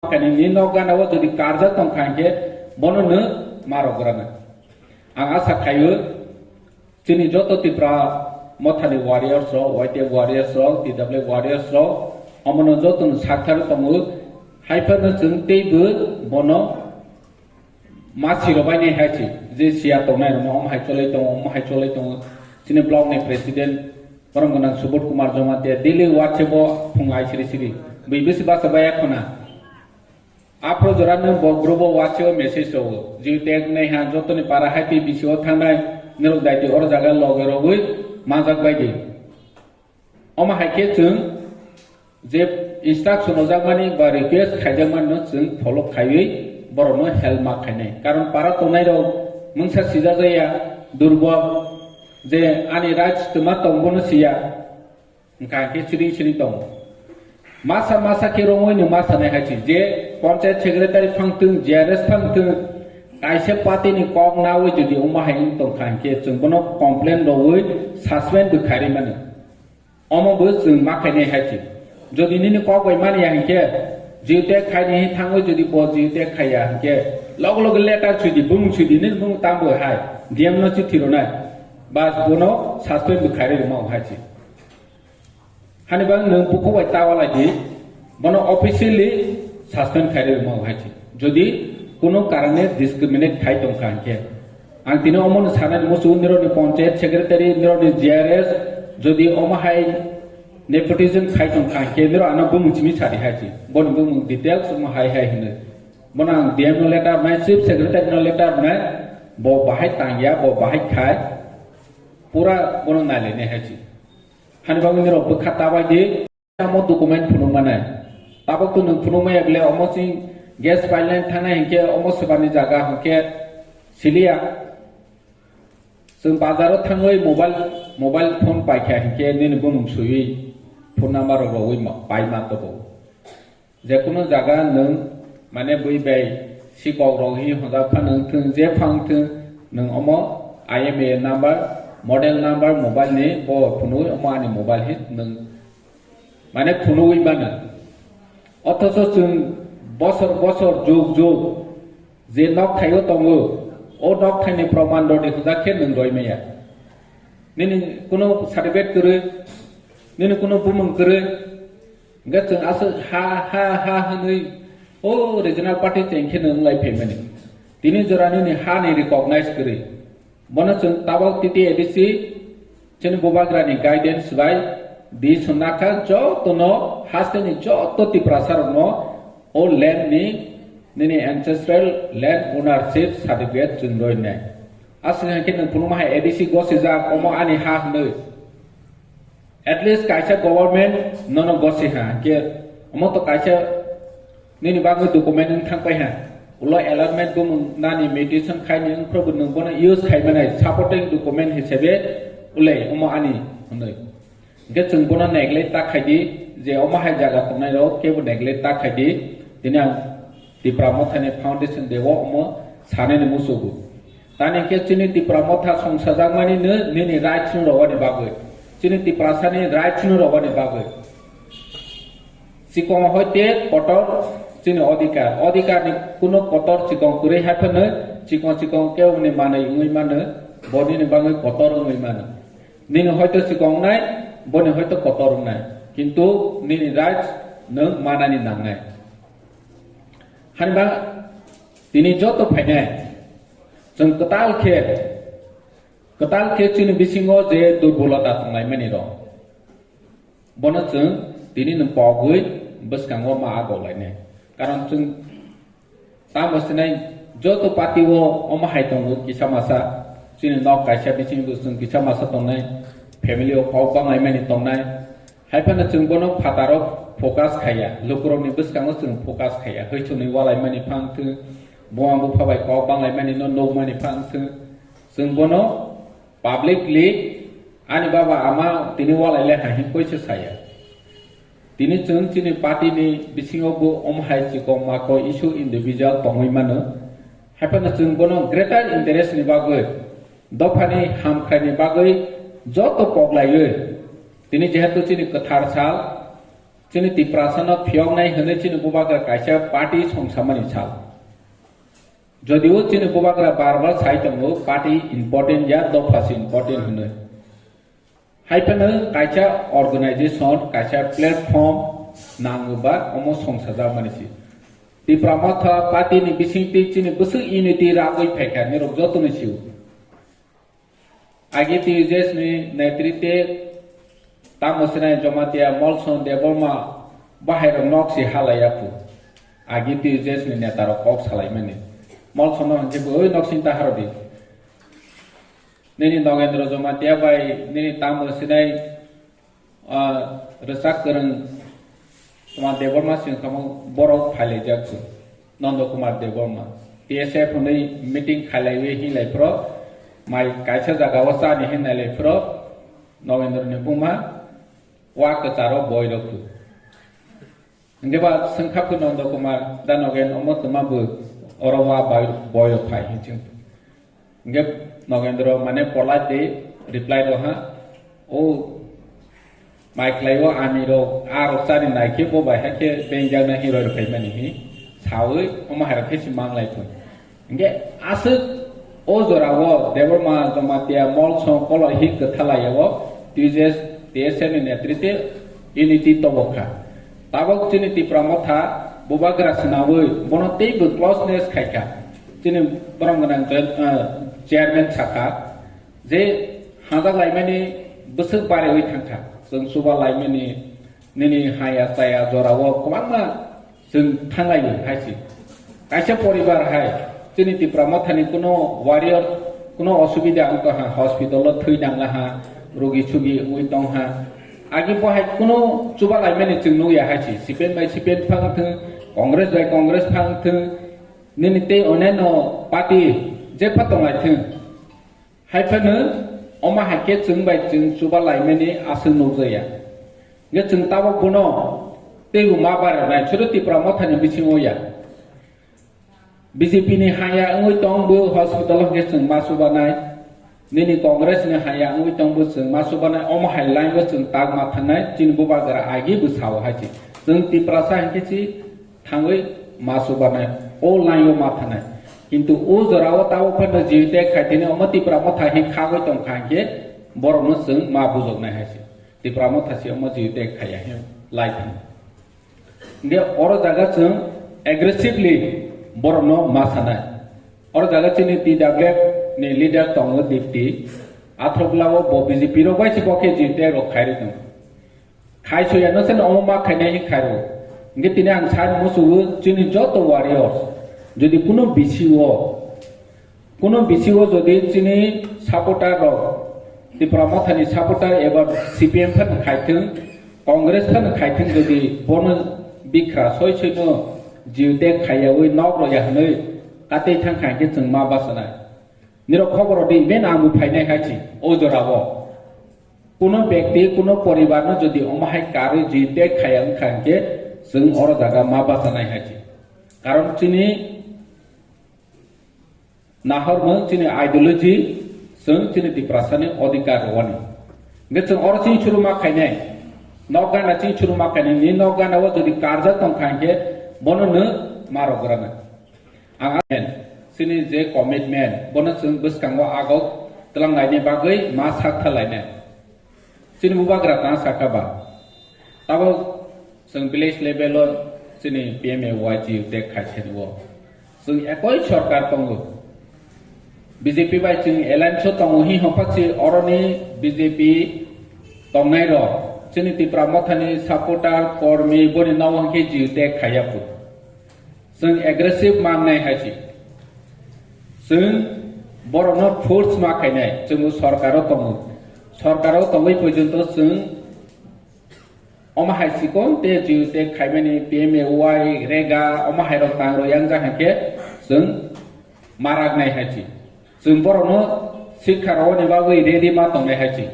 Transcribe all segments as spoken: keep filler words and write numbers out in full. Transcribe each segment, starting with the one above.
Kani ni nok gana o jodi karjak tong kha hingke bono no marok grana. Ang asa khaio chini joto Tipra mothani warriors rok, Y T F warriors rok, T W F warriors rok, omono joto no sakthar tongo. Haiphano chwng teibo bono masi rok bai nai hai chi, je siya tongnai rok no omo hai cholai tongo, omo hai cholai tongo. Chini block ni president borom gwnang Subodh Kumar Jamatia daily WhatsApp o phung ai siri siri bui bisi basa bai khona. Aphro jora nwng bo group o WhatsApp o message rwo. Jiu tag nai ha jotoni para hai tei bisi o thangnai nirok daiti oro jaga loge rogwi manjak bai di. Omo hai khe chwng je instruction rwjakmani ba request khaijakmani no chwng follow khaiwi borokno help ma khainai. Karon para tongnai rok mungsa sijak ya durbol je ani rights twma tong bono siya. Hwnkha khe chiri chiri tongo. Masa masa khe romwi no masa nai hai chi. Je panchayat secretary phang thung, G R S phang thung, kaisa party ni kok nawi jodi omo hai wng tong kha hwnkhe chwng bono complain rogwi suspend bo khairi mano. Omo bo chwng ma khainai hai chi. Jodi nini kok bai mani ya hwnkhe, jiu tag khaini thangwi jodi bo jiu tag khaiya hwnkhe, logo logo letter sudi, bumung sudi, nini bumung tamo hai, D M no chithi rwnai. Bas bono suspend bo khairi rwma hai chi. Hani bang nwng bukhuk bai ta walai di, bono officially suspend khai rwma hai chi. Jodi kuno karone discriminate khai tong kha hwnkhe, ang tini omo no sanani muchungo nirokni panchayat secretary, nirokni G R S, jodi omo hai nepotism khai tong kha hwnkhe, nirok ano bumung simi sadi hai chi. Boni bumung details omo hai hai hwnwi. Bono ang D M no letter rwnai, chief secretary no letter rwnai, bo bahai tangya, bo bahai khai, pura bono nailainai hai chi. Hani bagwi nirok bwkha ta bai di, omo document phunuk manai. Tabuk to nwng phunuk maya bele omo chwng gas pipeline thangnai hinkhe omo swbani jaga hinkhe siliya. Chwng bazaro thangwi mobile, mobile phone paikha hinkhe nini bumung swiwi phone number rok rogwi ma-, pai ma tobo. Jekunu jaga nwng, mane, bui bai sikok rok hi hwnjak phano wngthung, je phano wngthung, nwng omo I M A I number, model number mobile ni bo phunui omo ani mobile hi nwng, mane, phunui mano. Othocho chwng bosor bosor, jug jug je nok thaio tongo, o nok thaini proman rodi hwnjak khe nwng roi maya. Nini kunu certificate kwrwi, nini kunu bumung kwrwi, hwnkhe chwng aswk ha, ha, ha hwnwi o regional party cheng khe nwng lai phaimani. Tini jora nini ha ni recognize kwrwi. Bono chwng tabok T T A D C chini bubagrani guidance bai di swnakha jotono hasteni joto Tiprasa rokno o land ni nini ancestral land ownership certificate chwng roi nai. Aswk hwnkhe nwng phunukma hai A D C gosijak, omo ani ha hwnwi. At least kaisa government nono gosi ha, hwnkhe omo to kaisa nini bagwi document wng thang pai ha. Ulo allotment bumung nani mutation khaini wngphru bo nwng bono use khai manai supporting document hisabe ulai omo ani hwnwi. Hwnkhe chwng bono neglect ta khai di, je omo hai jaga tongnai rok kebo neglect ta khai di. Tini ang Tipra Mothani Foundation Day o omo sanani muchugo. Tani khe chini Tipra Motha songsajakmani no nini rights no rwani bagwi, chini Tiprasani rights no rwani bagwi. Chikon hoite kotor chini odhikar. Odhikar ni kuno kotor chikon kwrwi hai phano chikon chikon khe wngwi manwi wngwi mano, bo nini bagwi kotor wngwi mano. Nini hoito chikon wngnai, boni hoito kotor wngnai. Kintu nini rights nwng manani nangnai. Hani ba tini joto phainai chwng kwtal khe, kwtal khe chini bisingo je durbolota tonglaimani rok, bono chwng tini no pogwi bwskango ma agok lainai. Karon chwng tamo sinai joto party o omo hai tongo kisa masa, chini nok kaisa bisingo chwng kisa masa tongnai, family o kok banglaimani tongnai. Hai phano chwng bono phataro focus khaiya, lukurokni bwskango chwng focus khaiya. Hwithunwi walaimani phang thung, buma bupha bai kok banglaimani no nukmani phang thung, chwng bono publicly ani baba ama tini walai le hai hwnwi koisa saya. Tini chwng chini party ni bisingo bo omo hai chikon makoi issue individual tongwi mano. Hai phano chwng bono greater interest ni bagwi, dophani hamkrai ni bagwi joto pok laiwi. Tini jehetu chini kwthar sal, Chini Tiprasano phiyoknai hwnwi chini bubagra kaisa party songsamani sal. Jodio chini bubagra bar bar sai tongo, party important ya, dopha se important hwnwi. Hai phano kaisa organization, kaisa platform nango ba omo songsajakmani se. Tipra Motha party ni bisingtwi chini bwswk unity ragwi phaikha, nirok jotono sio. Agi T U J S ni netritwe tamo sinai Jamatia Molson Debbarma bahairok nok si halaiya phu. Agi T U J S ni netarok kok salaimani. Molson no hwnse bo, "Oi, nok sing ta harodi. Nini Nogendra Jamatia bai nini tamo sinai, ah, rwchak kwrwng Kumar Debbarma sing kamo borok phailaijak kho." Nondo Kumar Debbarma. T S F hwnwi meeting khailaiwi hinlai phro, mai kaisa jagao chani hinlai phro, Nogendra ni buma wa kwcharo boi rok kho. Hingke ba swngkha kho Nondo Kumar, "Da Nogen, omo twma bo oro wa bai boi rok phai?" hinwi swng. Hingke Nogendra mane polite de reply rw ha, "O mai khlai o ami rok, a rok chari nai khe bo bai hakhe bengjakna hinwi roi rw phaimani," hi sawi omo hai rok khe se manglai thung. Hingke aswk o jorao Debbarma Jamatia Molson koloi hi kwthalai o T U J S, T S F ni netritwe unity tobok kha. Tabok chini Tipra Motha bubagra swnawi bono teibo closeness khai kha. Chini borom gwnang joint, ah, chairman sakha je hajak laimani bwswk bariwi thangkha. Chwng chuba laimani nini haya chaya jorao kwbangma chwng thanglaio hai se. Kaisa poribar hai, chini Tipra Mothani kuno warrior, kuno osubida wngkha ha, hospital o thwi nangla ha, rogi sugi wngwi tong ha. Agi bo hai kuno chuba laimani chwng nukya hai se. C P M bai C P M phang thwng, Congress bai Congress phang thwng, nini tei oneno party jepha tonglai thwng. Hai phano omo hai khe chwng bai chwng chuba laimani aswk nukjakya. Hingkhe chwng tabok bono teibo ma barirnai, sudu Tipra Mothani bisingo ya. B J P ni haya wngwi tong bo hospital hingkhe chwng ma chubanai. Nini Congress ni haya wngwi tong bo chwng ma chubanai. Omo hai line o chwng tak ma thangnai. Chini bubagra agi bo sao hai se. Chwng Tiprasa hingkhe si thangwi ma chubanai, o line o ma thanai. Kintu o jora o tabok phano G U T khaitini omo Tipra Motha hi khagwi tongkha hinkhe borokno chwng ma bujoknai hai se. Tipra Motha se omo G U T khaiya hi lai thang. Hinkhe oro jaga chwng aggressively borokno ma sanai. Oro jaga chini T W F ni leader tongo Dipti. Athok lao bo B J P rok bai se bo khe G U T rok khairwi tongo. Khai soya no sen omo ma khainai hi khairo. Hingke tini ang sai musugo chini joto warriors. Jodi kuno B C O, kuno B C O jodi chini supporter rok, Tipra Mothani supporter eba C P M phan khaithung, Congress phan khaithung jodi bono bikra soi soi no G U T khaiyawi nok roya hinwi katei thang kha hingke chwng ma basanai. Nirok khobor rw di, even ang bo phainai hai si, o jora o. Kuno bekti, kuno poribar no jodi omo hai karwi G U T khaiya wngkha hingke chwng oro jaga ma basanai hai si. Karon chini nahor mung, chini ideology, chwng chini Tiprasa ni odhikar rwani. Hingke chwng oro chini churu ma khainai, nok gana chini churu ma khainai, ni nok gana o jodi karjak tongkha hingke bono no ma rw granai. Ang amen. Chini je commitment, bono chwng bwskango agok twlanglaini bagwi ma sak thalainai. Chini bubagra tang sakha ba? Tabok chwng village level o chini P M A Y G U T khai thani o. Chwng ekoi sorkar tongo. B J P bai chwng alliance o tongo hi hopha si oroni B J P tongnai rok. Chini Tipra Mothani supporter, kormi, boni nogo hwnkhe G U T khaiya phu. Chwng aggressive mangnai hai se. Chwng borokno force ma khainai, chwngbo sorkaro tongo. Sorkaro tongwi porjonto chwng omo hai sikon te G U T khaimani P M A Y, rega, omo hai rok tang rw yang jang hai khe chwng marak nai hai se. Chwng borokno sikha rwani bagwi ready ma tongnai hai se.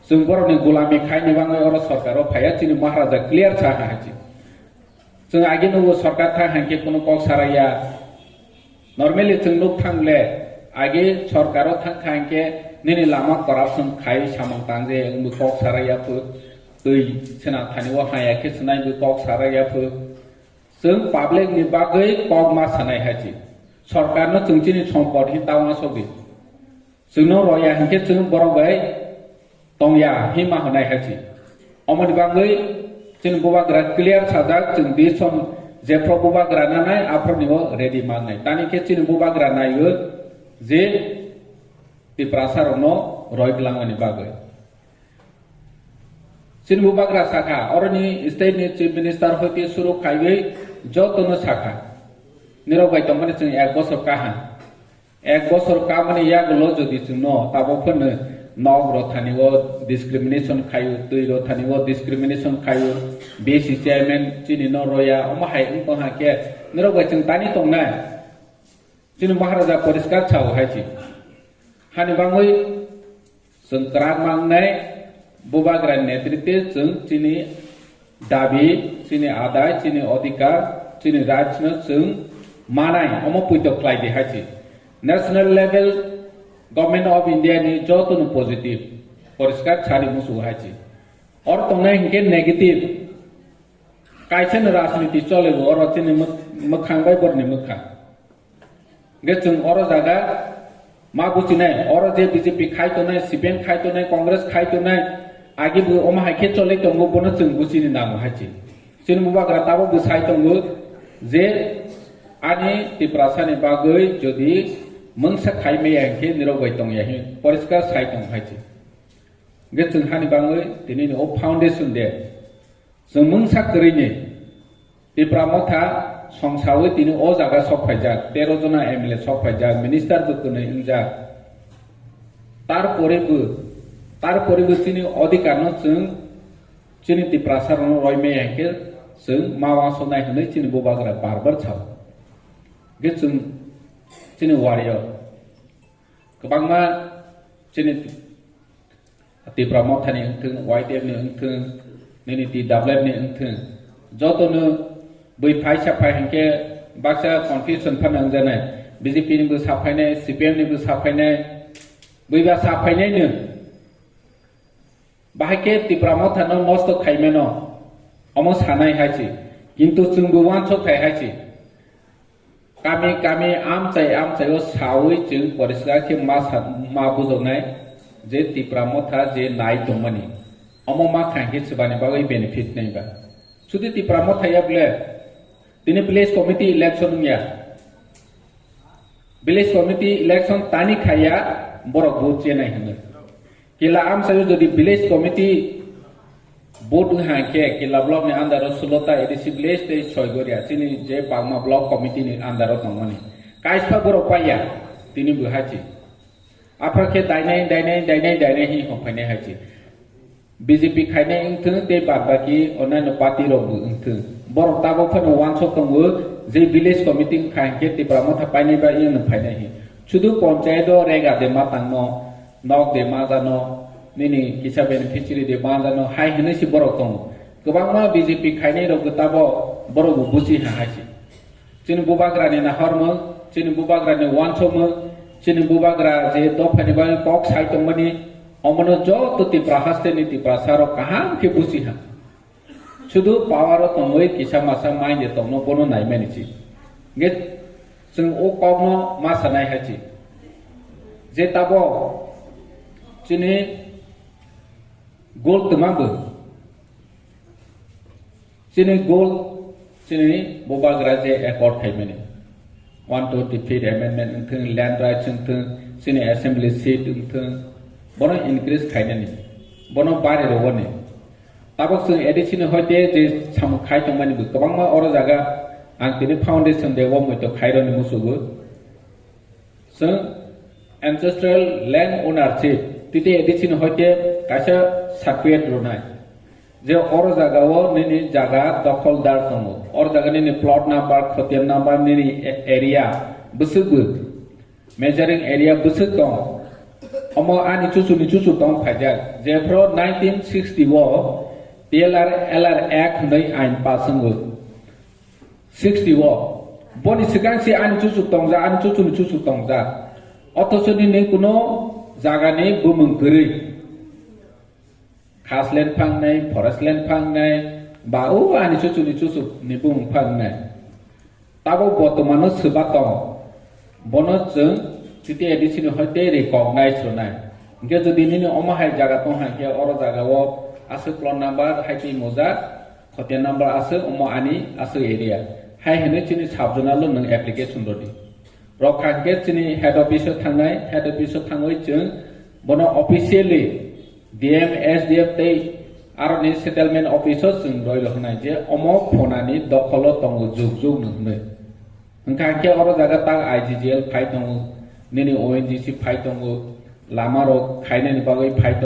Chwng borokni gulami khaini bagwi oro sorkaro phaiya, chini Maharaja clear sa hai se. Chwng agi nugo sorkar thang hai khe kunu kok saraya. Normally chwng nuk thang le agi sorkaro thang kha hai khe nini lama corruption khai samung tang je wngbo kok saraya phu. Twi sena thani o haya khe swnai bo kok sarak ya phu. Chwng public ni bagwi kok ma sanai hai chi. Sorkar no chwng chini sompot hi ta uansugwi. Chwng no roya hinkhe chwng borok bai tongya hi ma hwnai hai chi. Omoni bagwi chini bubagra clear sajak, chwng decision jephru bubagra nanai aphru ni o ready mangnai. Tani khe chini bubagra naiwi je Tiprasa rok no roi kwlangmani bagwi. Chini bubagra sakha, oroni state ni chief minister hoite suru khaiwi jotono sakha. Nirok bai tongmani chwng ek bosor kaham. Ek bosor kamani yagulo jodi chwngno tabok phano nok rothani o discrimination khaio, twi rothani o discrimination khaio, B C chairman chini no roya, omo hai wng tong hakhe nirok bai chwng tani tongnai. Chini Maharaja poriskar sao hai chi. Hani bangwi chwng kwrak mangnai, bubagra netritwe chwng chini dabi, chini adai, chini odhikar, chini rights no chwng manai, omo puito khlai di hai chi. National level Government of India ni joto no positive, poriskar sari musu hai chi. Or tongnai hinkhe negative, kaisa no rajniti chole bo, oro chini mwk-, mwkhang bai borni mwkhang. Hingke chwng oro jaga ma buchinai, oro je B J P khai tongnai, C P M khai tongnai, Congress khai tongnai, agi bo omo hai khe cholai tongo, bono chwng buchini nango hai chi. Chini bubagra tabok bo sai tongo je ani Tiprasa ni bagwi jodi mungsa khai maya hinkhe nirok bai tongya hin poriskar sai tong hai chi. Hingke chwng hani bangwi tini ni o foundation de chwng mungsa kwrwi ni Tipra Motha songsawi tini o jaga sok phaijak, tero jona M L A sok phaijak, minister bo kwnwi wngjak. Tarpore bo, tarpore bo chini odhikar no chwng chini Tiprasa rok no roi maya hinkhe chwng ma wansuknai hwnwi chini bubagra bar bar sao. Hingke chwng chini warrior kwbangma chini Tipra Mothani wngthung, Y T F ni wngthung, nini T W F ni wngthung, jotono bui phaisa phai hinkhe baksa confusion phano wngjaknai. B J P ni bo saphainai, C P M ni bo saphainai, buiba saphainaino. Bahai khe Tipra Mothano nosto khaimano, omo sanai hai se. Kintu chwngbo uansuk thai hai se. Kami kami amchai amchai o sawi chwng poriskar khe ma sa-, ma bujoknai je Tipra Motha je nai tongmani. Omo ma kha hinkhe swbani bagwi benefit nai ba. Sudi Tipra Motha ya bole tini village committee election wngya. Village committee election tani khaya borok vote chenai hwnwi. Kila amchaio jodi village committee vote wngha khe Kila block ni under o sulo ta A D C village tei Soigoria chini je Bagma block committee ni under o tongmani. Kaispa borok paiya tini bo hachi. Aphar khe dainai, dainai, dainai, dainai hi hophainai hachi. B J P khainai wngthung tei bad baki onnaino party rok bo wngthung. Borok tabok phano uansuk tongo je village committee wngkha hinkhe Tipra Motha painai ba iyano phainai hi. Sudu ponchayat o rega de ma tangno, nok de ma jano, nini kisa beneficiary de ma jano, hai hinwi si borok tongo. Kwbangma B J P khainai rok bo tabo borok bo buchi ha hai si. Chini bubagrani nahormung, chini bubagrani uansukmung, chini bubagra je dophani bagwi kok sai tongmani, omono joto Tipra hasteni Tiprasarok kaham khe buchiha. Sudu power o tongwi kisa masa mind de tongno bono naimani chi. Hingke chwng o kokno ma sanai hai chi. Je tabo chini goal twma bo. Chini goal, chini bubagra je accord khaimani. One twenty fifth amendment wngthung, land rights wngthung, chini assembly seat wngthung, bono increase khainani, bono bari rwani. Tabok chwng A D C ni hoite je samung khai tongmani bo kwbangma oro jaga ang tini foundation de o moito khaironi musugo. Chwng ancestral land ownership, titi A D C ni hoite kaisa certificate rwnai. Je oro jaga o nini jaga dokholdar tongo. Oro jaga nini plot number, khotian number, nini a-, area bwswk bo, measuring area bwswk tong. Omo ani chuchuni chuchu tong phaijak. Jephru nineteen sixty o T L R L R Act hwnwi ain pass wngo. Sixty o. Boni swkang se ani chuchuk tongjak, ani chuchuni chuchuk tongjak. Othocho nini kuno jagani bumung kwrwi. Khas land phangnai, forest land phangnai, ba o ani chuchuni chuchuk ni bumung phangnai. Tabo botomano swba tong. Bono chwng T T A D C ni hoite recognize rwnai. Hwnkhe jodi nini omo hai jaga tong hai khe oro jaga o aswk plot number hai twi mojak, khotiya number aswk omo ani aswk area. Hai hwnwi chini sub zonal o nwng application rwdi. Rok kha hwnkhe chini head office o thangnai, head office o thangwi chwng bono officially D M, S D F tei aroni settlement office o chwng roi rw hwnai je omo phonani dokholo tongo jug jug nw hwnwi. Hwnkha hwnkhe oro jaga tak I G G L phai tongo, nini O N G C phai tongo, lama rok khainani bagwi phai tongo.